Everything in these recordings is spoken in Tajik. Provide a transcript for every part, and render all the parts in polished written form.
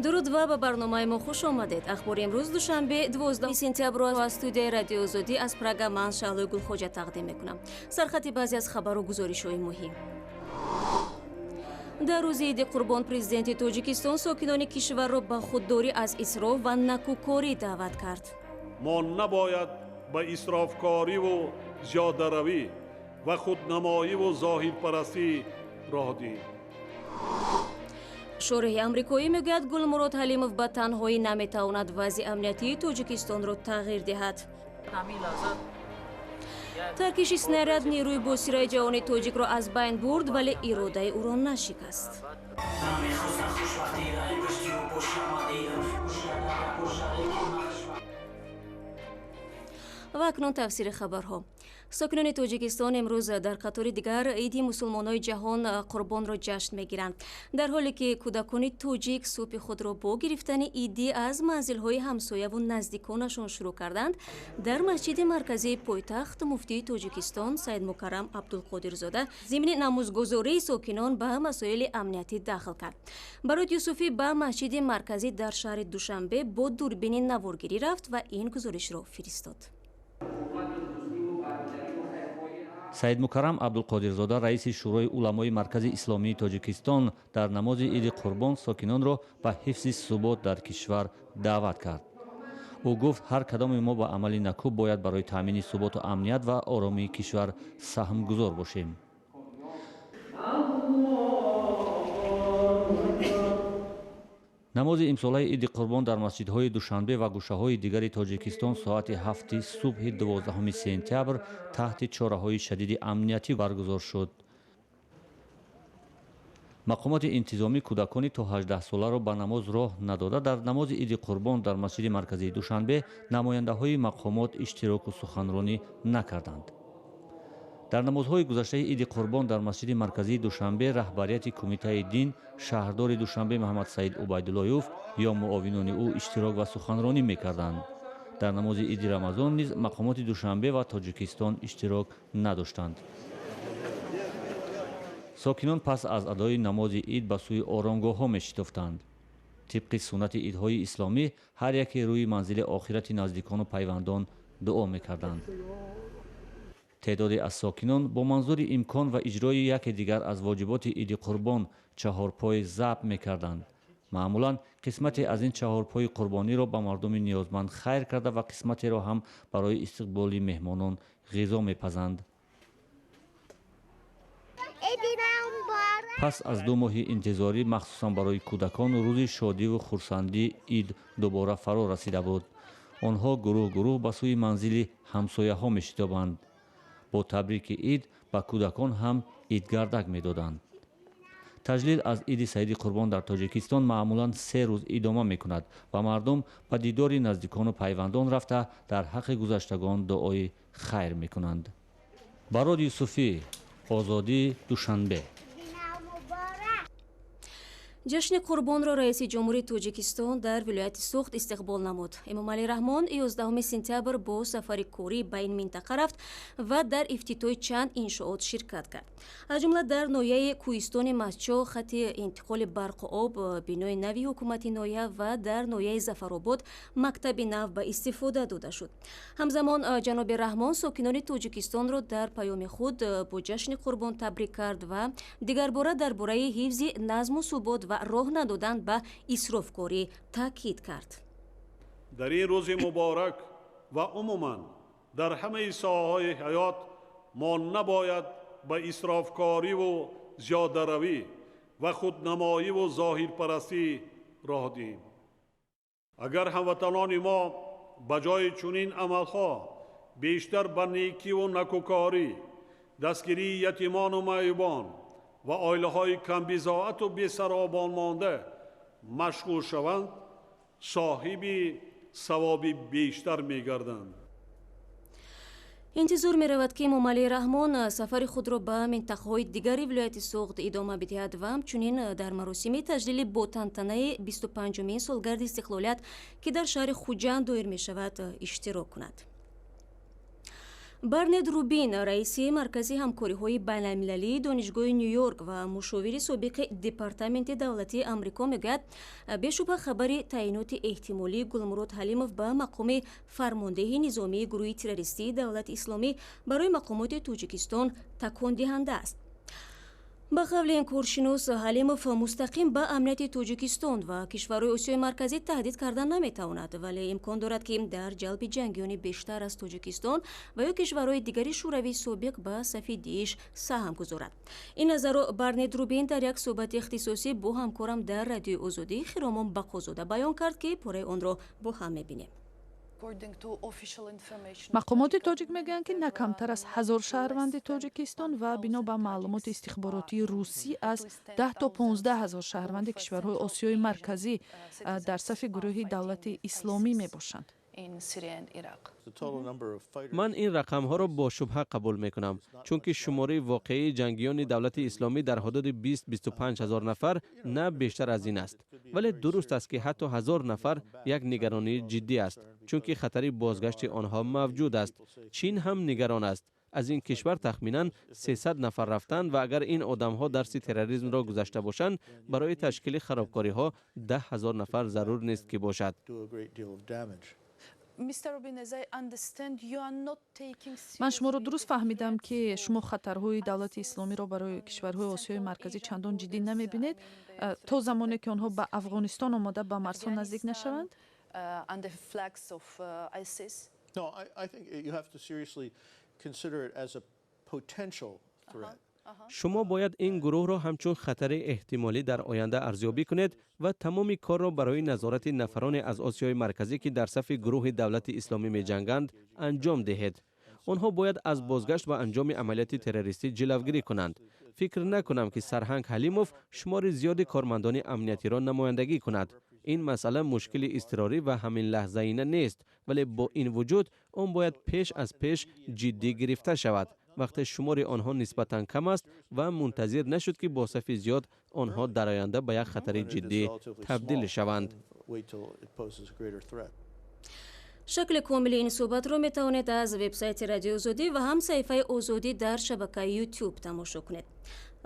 Дуруд ва ба барномаи мо хуш омадед. Ахбори имрӯз, душанбе, 12 сентябрро аз студияи Радиои Озодӣ аз Прага ман, Шаҳлои Гулхоҷа, тақдим мекунам. Сархати баъзе аз хабару гузоришҳои муҳим. Дар рӯзи Иди Қурбон президенти Тоҷикистон сокинони кишварро ба худдорӣ аз исроф ва накӯкорӣ даъват кард. Мо набояд ба исрофкориву зиёдаравӣ ва худнамоиву зоҳирпарастӣ роҳ диҳем. Шореҳи амрикоӣ мегӯяд, Гулмурод Ҳалимов ба танҳоӣ наметавонад вазъи амниятии Тоҷикистонро тағйир диҳад. Таркиши снаряд нерӯи босираи ҷавони тоҷикро аз байн бурд, вале иродаи ӯро нашикаст. Ва акнун тафсири хабарҳо. Сокинони Тоҷикистон имрӯз дар қатори дигар иди мусулмонои ҷаҳон Қурбонро ҷашн мегиранд. Дар ҳоле ки кӯдакони тоҷик субҳи худро бо гирифтани идӣ аз манзилҳои ҳамсояву наздиконашон шурӯъ карданд, дар масҷиди марказии пойтахт муфтии Тоҷикистон Саидмукаррам Абдулқодирзода зимни намозгузории сокинон ба масоили амниятӣ дахл кард. Барод Юсуфӣ ба масҷиди марказӣ дар шаҳри Душанбе бо дурбини наворгирӣ рафт ва ин гузоришро фиристод. Саидмукаррам Абдулқодирзода, раиси Шӯрои уламои Маркази Исломии Тоҷикистон, дар намози Иди Қурбон сокинонро ба ҳифзи субот дар кишвар даъват кард. Ӯ гуфт, ҳар кадоми мо ба амали накӯ бояд барои таъмини суботу амният ва оромии кишвар саҳмгузор бошем. Намози имсолаи Иди Қурбон дар масҷидҳои Душанбе ва гӯшаҳои дигари Тоҷикистон соати 7 субҳи 12 сентябр таҳти чораҳои шадиди амниятӣ баргузор шуд. Мақомоти интизомӣ кӯдакони то 18-соларо ба намоз роҳ надода, дар намози Иди Қурбон дар масҷиди марказии Душанбе намояндаҳои мақомот иштироку суханронӣ накарданд. Дар намозҳои гузаштаи Иди Қурбон дар масҷиди марказии Душанбе раҳбарияти Кумитаи дин, шаҳрдори Душанбе Маҳаммадсаид Убайдуллоев ё муовинони ӯ иштирок ва суханронӣ мекарданд. Дар намози Иди Рамазон низ мақомоти Душанбе ва Тоҷикистон иштирок надоштанд. Сокинон пас аз адои намози ид ба сӯи оромгоҳҳо мешитофтанд. Тибқи суннати идҳои исломӣ ҳар яке рӯи манзили охирати наздикону пайвандон дуо мекарданд. Теъдоде аз сокинон бо манзури имкон ва иҷрои яке дигар аз воҷиботи Иди Қурбон чаҳорпой забҳ мекарданд. Маъмулан қисмате аз ин чаҳорпои қурбониро ба мардуми ниёзманд хайр карда ва қисматеро ҳам барои истиқболи меҳмонон ғизо мепазанд. Пас аз 2 моҳи интизорӣ, махсусан барои кӯдакон, рӯзи шодиву хурсандӣ ид дубора фаро расида буд. Онҳо гурӯҳ гурӯҳ ба сӯи манзили ҳамсояҳо мешитобанд. Бо табрики ид ба кӯдакон ҳам идгардак медоданд. Таҷлил аз Иди Саиди Қурбон дар Тоҷикистон маъмулан 3 рӯз идома мекунад ва мардум ба дидори наздикону пайвандон рафта дар ҳаққи гузаштагон дуои хайр мекунанд. Барод Юсуфӣ, Озодӣ, Душанбе. Ҷашни Қурбонро раиси ҷумҳурии Тоҷикистон дар вилояти Суғд истиқбол намуд. Эмомалӣ Раҳмон 11 сентябр бо сафари корӣ ба ин минтақа рафт ва дар ифтитоҳи чанд иншоот ширкат кард. Аз ҷумла дар ноҳияи Кӯҳистони Мастчоҳ хати интиқоли барқу об, бинои нави ҳукумати ноҳия ва дар ноҳияи Зафаробод мактаби нав ба истифода дода шуд. Ҳамзамон ҷаноби Раҳмон сокинони Тоҷикистонро дар паёми худ бо ҷашни Қурбон табрик кард ва дигарбора дар бораи ҳифзи назму субот ва роҳ надодан ба исрофкорӣ таъкид кард. Дар ин рӯзи муборак ва умуман дар ҳамаи соҳаҳои ҳаёт мо набояд ба исрофкориву зиёдаравӣ ва худнамоиву зоҳирпарастӣ роҳ диҳем. Агар ҳамватанони мо ба ҷои чунин амалҳо бештар ба некиву накӯкорӣ, дастгирии ятимону маъюбон ва оилаҳои камбизоату бесаробон монда машғул шаванд, соҳиби савоби бештар мегарданд. Интизор меравад, ки Эмомалӣ Раҳмон сафари худро ба минтақаҳои дигари вилояти Суғд идома бидиҳад ва ҳамчунин дар маросими таҷлили бо тантанаи 25-умин солгарди истиқлолият, ки дар шаҳри Хуҷанд доир мешавад, иштирок кунад. Барнет Рубин, раиси Маркази ҳамкориҳои байналмилалии Донишгоҳи Ню-Йорк ва мушовири собиқи Департаменти давлатии Амрико, мегӯяд, бешубҳа хабари таъиноти эҳтимолии Гулмурод Ҳалимов ба мақоми фармондеҳи низомии гурӯҳи террористии Давлати Исломӣ барои мақомоти Тоҷикистон такондиҳанда аст. Ба қавли ин коршинос, Ҳалимов мустақим ба амнияти Тоҷикистон ва кишварҳои Осиёи Марказӣ таҳдид карда наметавонад, вале имкон дорад, ки дар ҷалби ҷангиёни бештар аз Тоҷикистон ва ё кишварҳои дигари Шӯравии собиқ ба сафи ДИИШ саҳм гузорад. Ин назарро Барнет Рубин дар як суҳбати ихтисосӣ бо ҳамкорам дар Радиои Озодӣ Хиромон Бақозода баён кард, ки пораи онро бо ҳам мебинем. Мақомоти тоҷик мегӯянд, ки на камтар аз 1000 шаҳрванди Тоҷикистон ва бино ба маълумоти истихборотии русӣ аз 10 то 15 ҳазор шаҳрванди кишварҳои Осиёи Марказӣ дар сафи гурӯҳи Давлати Исломӣ мебошанд. Ман ин рақамҳоро бо шубҳа қабул мекунам, чунки шумораи воқеии ҷангиёни Давлати Исломӣ дар ҳудуди 20-25 ҳазор нафар, на бештар аз ин аст. Вале дуруст аст, ки ҳатто 1000 нафар як нигаронии ҷиддӣ аст, чунки хатари бозгашти онҳо мавҷуд аст. Чин ҳам нигарон аст. Аз ин кишвар тахминан 300 нафар рафтанд ва агар ин одамҳо дарси терроризмро гузашта бошанд, барои ташкили харобкориҳо 10 000 нафар зарур нест ки бошад. Ман шуморо дуруст фаҳмидам, ки шумо хатарҳои Давлати Исломиро барои кишварҳои Осиёи Марказӣ чандон ҷиддӣ намебинед, то замоне ки онҳо ба Афғонистон омода ба марзҳо наздик нашаванд? Шумо бояд ин гурӯҳро ҳамчун хатари эҳтимолӣ дар оянда арзёбӣ кунед ва тамоми корро барои назорати нафароне аз Осиёи Марказӣ, ки дар сафи гурӯҳи Давлати Исломӣ меҷанганд, анҷом диҳед. Онҳо бояд аз бозгашт ва анҷоми амалияти террористӣ ҷилавгирӣ кунанд. Фикр накунам, ки сарҳанг Ҳалимов шумори зиёди кормандони амниятиро намояндагӣ кунад. Ин масъала мушкили изтирорӣ ва ҳамин лаҳзаина нест, вале бо ин вуҷуд он бояд пеш аз пеш ҷиддӣ гирифта шавад, вақте шумори онҳо нисбатан кам аст ва мунтазир нашуд, ки бо сафи зиёд онҳо дар оянда ба як хатари ҷиддӣ табдил шаванд. Шакли комили ин суҳбатро метавонед аз вебсайти Радиои Озодӣ ва ҳам саҳифаи Озодӣ дар шабакаи Ютуб тамошо кунед.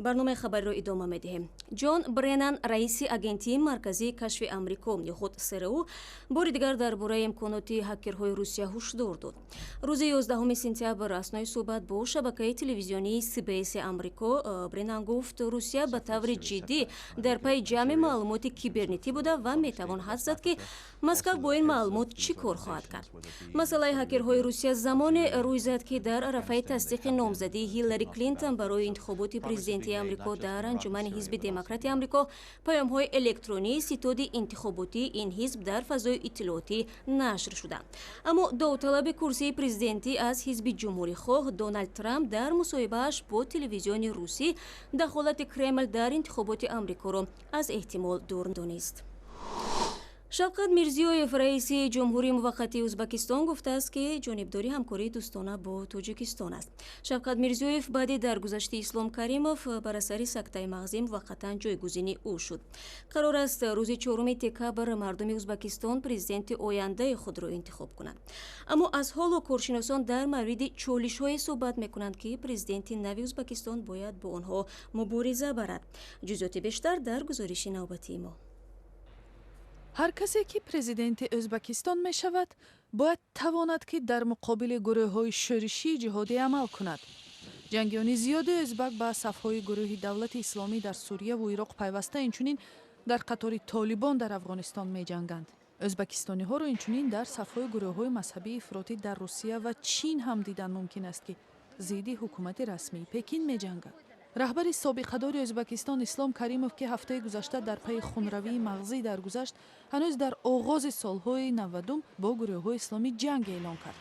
Барномаи хабариро идома медиҳем. Ҷон Бреннан, раиси Агентии марказии кашфи Амрико ё худ ЦРУ, бори дигар дар бораи имконоти ҳакерҳои Русия ҳушдор дод. Рӯзи 11 сентябр аснои суҳбат бо шабакаи телевизионии CBS Амрико Бреннан гуфт, Русия ба таври ҷиддӣ дар пайи ҷамъи маълумоти кибернетӣ буда ва метавон ҳадс зад, ки Москав бо ин маълумот чӣ кор хоҳад кард. Масъалаи ҳакерҳои Русия замоне рӯй зад, ки дар арафаи тасдиқи номзадии Ҳиллари Клинтон барои интихоботи президентии Амрико дар анҷумани Ҳизби Демократи Амрико паёмҳои электронии ситоди интихоботии ин ҳизб дар фазои иттилоотӣ нашр шуданд. Аммо довталаби курсии президентӣ аз ҳизби ҷумҳурихоҳ Доналд Трамп дар мусоҳибааш бо телевизиони русӣ дахолати Кремл дар интихоботи Амрикоро аз эҳтимол дур донист. Шавкат Мирзиёев, раиси ҷумҳурии муваққатии Ӯзбекистон, гуфтааст, ки ҷонибдори ҳамкории дӯстона бо Тоҷикистон аст. Шавкат Мирзиёев баъди даргузашти Ислом Каримов бар асари сактаи мағзӣ муваққатан ҷойгузини ӯ шуд. Қарор аст, рӯзи 4 декабр мардуми Ӯзбекистон президенти ояндаи худро интихоб кунанд. Аммо аз ҳоло коршиносон дар мавриди чолишҳое суҳбат мекунанд, ки президенти нави Ӯзбекистон бояд бо онҳо мубориза барад. Ҷузъиёти бештар дар гузориши навбатии мо. Ҳар касе, ки президенти Ӯзбекистон мешавад, бояд тавонад, ки дар муқобили гурӯҳҳои шӯришии ҷиҳодӣ амал кунад. Ҷангиёни зиёди ӯзбак ба сафҳои гурӯҳи Давлати Исломӣ дар Сурияву Ироқ пайваста, инчунин дар қатори Толибон дар Афғонистон меҷанганд. Ӯзбекистониҳоро инчунин дар сафҳои гурӯҳҳои мазҳабии ифротӣ дар Русия ва Чин ҳам дидан мумкин аст, ки зидди ҳукумати расмии Пекин меҷанганд. Раҳбари собиқадори Ӯзбекистон Ислом Каримов, ки ҳафтаи гузашта дар пайи хунравии мағзӣ даргузашт, ҳанӯз дар оғози солҳои 90-ум бо гурӯҳҳои исломӣ ҷанг эълон кард.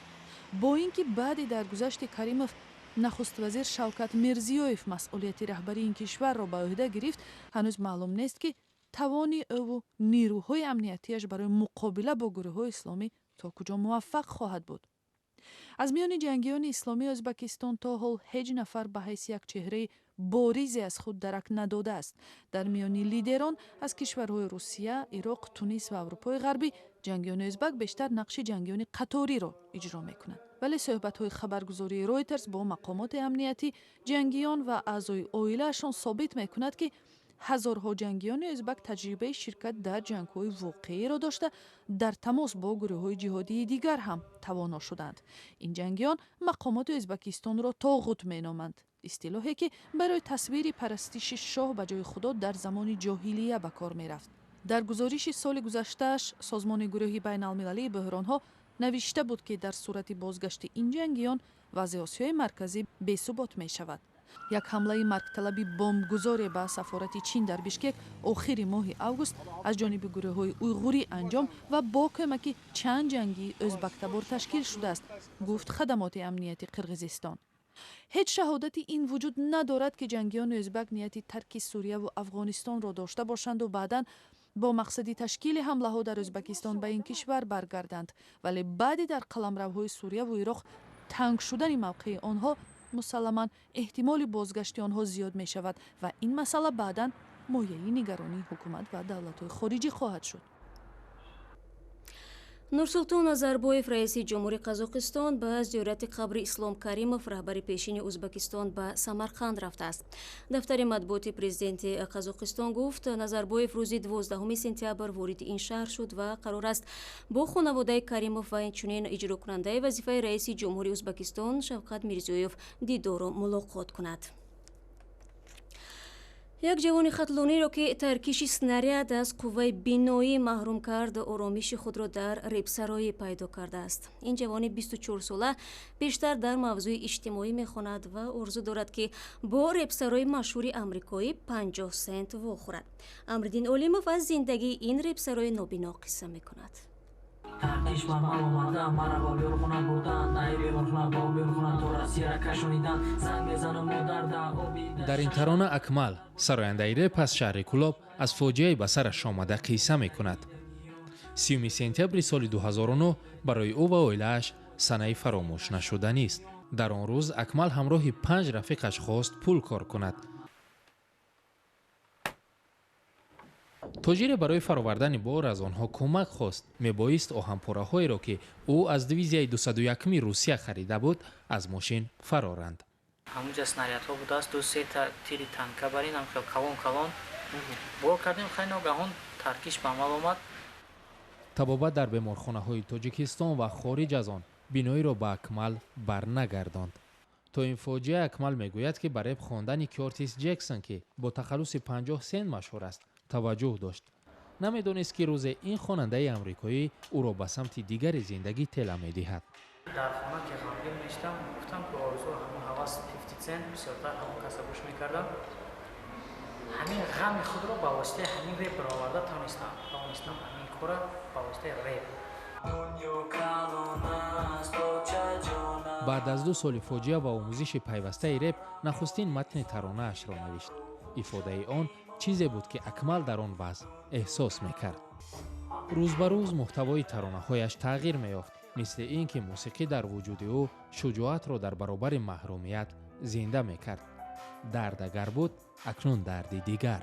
Бо ин ки баъди даргузашти Каримов нахуствазир Шавкат Мирзиёев масъулияти раҳбарии ин кишварро ба ӯҳда гирифт, ҳанӯз маълум нест, ки тавони ӯву нирӯҳои амниятиаш барои муқобила бо гурӯҳҳои исломӣ то куҷо муваффақ хоҳад буд. Аз миёни ҷангиёни исломии Ӯзбекистон то ҳол ҳеҷ нафар ба ҳайси як чеҳраи боризе аз худ дарак надодааст. Дар миёни лидерон аз кишварҳои Русия, Ироқ, Тунис ва Аврупои Ғарбӣ Ҷангиёни ӯзбак бештар нақши ҷангиёни қаториро иҷро мекунанд. Вале суҳбатҳои хабаргузории Ройтерс бо мақомоти амниятӣ, ҷангиён ва аъзои оилаашон собит мекунад, ки ҳазорҳо ҷангиёни ӯзбак таҷрибаи ширкат дар ҷангҳои воқеиро дошта, дар тамос бо гурӯҳҳои ҷиҳодии дигар ҳам тавоно шуданд. Ин ҷангиён мақомоти Ӯзбакистонро тоғут меноманд, истилоҳе ки барои тасвири парастиши шоҳ ба ҷои Худо дар замони ҷоҳилия ба кор мерафт. Дар гузориши соли гузаштааш созмони гурӯҳи байналмилалии буҳронҳо навишта буд, ки дар сурати бозгашти ин ҷангиён вазъи Осиёи Марказӣ бесубот мешавад. Як ҳамлаи маргталаби бомбгузоре ба сафорати Чин дар Бишкек охири моҳи август аз ҷониби гурӯҳҳои уйғурӣ анҷом ва бо кӯмаки чанд ҷангии ӯзбактабор ташкил шудааст, гуфт хадамоти амнияти Қирғизистон. Ҳеҷ шаҳодати ин вуҷуд надорад, ки ҷангиёни ӯзбак нияти тарки Сурияву Афғонистонро дошта бошанду баъдан бо мақсади ташкили ҳамлаҳо дар Ӯзбакистон ба ин кишвар баргарданд. Вале баъди дар қаламравҳои Сурияву Ироқ танг шудани мавқеи онҳо, мусалламан эҳтимоли бозгашти онҳо зиёд мешавад ва ин масъала баъдан мояи нигаронии ҳукумат ва давлатҳои хориҷӣ хоҳад шуд. Нурсултон Назарбоев, раиси ҷумҳури Қазоқистон, ба зиёрати қабри Ислом Каримов, раҳбари пешини Ӯзбекистон, ба Самарқанд рафтааст. Дафтари матбуоти президенти Қазоқистон гуфт, Назарбоев рӯзи 12 сентябр вориди ин шаҳр шуд ва қарор аст бо хонаводаи Каримов ва инчунин иҷрокунандаи вазифаи раиси ҷумҳури Ӯзбекистон Шавкат Мирзиёев дидору мулоқот кунад. Як ҷавони хатлониро, ки таркиши снаряд аз қувваи биноӣ маҳрум кард, оромиши худро дар репсароӣ пайдо кардааст. Ин ҷавони 24сола бештар дар мавзӯи иҷтимоӣ мехонад ва орзу дорад, ки бо репсарои машҳури амрикоӣ 50 Сент вохӯрад. Амриддин Олимов аз зиндагии ин репсарои нобино қисса мекунад. Таркиш ба ман омада, мара ба беморхона бурдан, ай беморхона ба беморхона то Россияра кашонидан. Занг мезанам модарда оби. Дар ин тарона Акмал, сарояндаи реп аз шаҳри Кӯлоб, аз фоҷиаи ба сараш омада қисса мекунад. 30 сентябри соли 2009 барои ӯ ва оилааш санаи фаромӯш нашуданист. Дар он рӯз Акмал ҳамроҳи панҷ рафиқаш хост пул кор кунад. Тоҷире барои фаровардани бор аз онҳо кӯмак хост. Мебоист оҳанпораҳоеро, ки ӯ аз дивизияи 201-ми Русия харида буд, аз мошин фароранд. Ҳамунҷа снарядҳо будааст, ду сета тири танка барин ҳам хел калон калон бор кардем. Хай, ногаҳон таркиш ба амал омад. Табобат дар беморхонаҳои Тоҷикистон ва хориҷ аз он биноиро ба Акмал барнагардонд. То ин фоҷиа Акмал мегӯяд, ки ба реп хондани Кёртис Ҷексон, ки бо тахаллуси 50 Сент машҳур аст, таваҷҷӯҳ дошт. Намедонист, ки рӯзе ин хонандаи амрикоӣ ӯро ба самти дигари зиндагӣ тела медиҳад. Дар хона ки ғамгин мешудам, гуфтам ки орзу ҳамон ҳавас 50 Сент, бисёртар ҳамон каса гӯш мекардам. Ҳамин ғами худро ба воситаи ҳамин реп бароварда тавонистам ҳамин кора ба воситаи реп. Баъд аз 2 соли фоҷиа ва омӯзиши пайвастаи реп, нахустин матни таронаашро навишт. Ифодаи он чизе буд, ки Акмал дар он вазъ эҳсос мекард. Рӯз ба рӯз муҳтавои таронаҳояш тағйир меёфт, мисли ин ки мусиқӣ дар вуҷуди ӯ шуҷоатро дар баробари маҳрумият зинда мекард. Дард агар буд, акнун дарди дигар.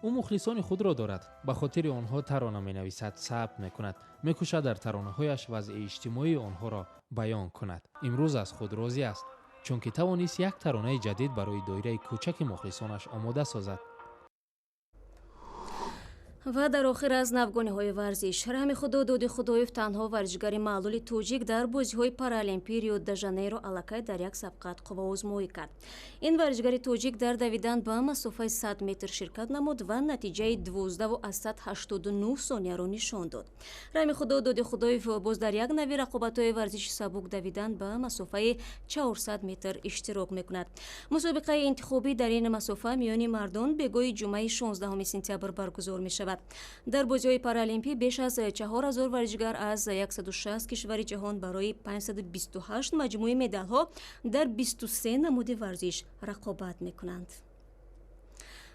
Ӯ мухлисони худро дорад, ба хотири онҳо тарона менависад, сабт мекунад, мекӯшад дар таронаҳояш вазъи иҷтимоии онҳоро баён кунад. Имрӯз аз худ розӣ аст, чунки тавонист як таронаи ҷадид барои доираи кӯчаки мухлисонаш омода созад. Ва дар охир аз навгониҳои варзиш. Раҳми Худо Доди Худоев, танҳо варзишгари маълули тоҷик дар бозиҳои паралимпии Рио де Жанейро, аллакай дар як сабқат қувваозмоӣ кард. Ин варзишгари тоҷик дар давидан ба масофаи 100 метр ширкат намуд ва натиҷаи 12,89 сонияро нишон дод. Раҳми Худо Доди Худоев боз дар як нави рақобатҳои варзиши сабук, давидан ба масофаи 400 метр, иштирок мекунад. Мусобиқаи интихобӣ дар ин масофа миёни мардон бегоҳи ҷумъаи 16 сентябр баргузор мешавад. Дар бозиҳои паралимпӣ беш аз 4000 варзишгар аз 160 кишвари ҷаҳон барои 528 маҷмӯи медалҳо дар 23 намуди варзиш рақобат мекунанд.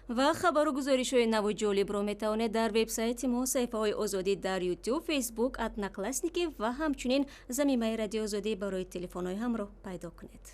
Ва хабару гузоришҳои наву ҷолибро метавонед дар вебсайти мо, саҳифаҳои Озодӣ дар Ютуб, Фейсбук, Одноклассники ва ҳамчунин замимаи Радиои Озодӣ барои телефонҳои ҳамроҳ пайдо кунед.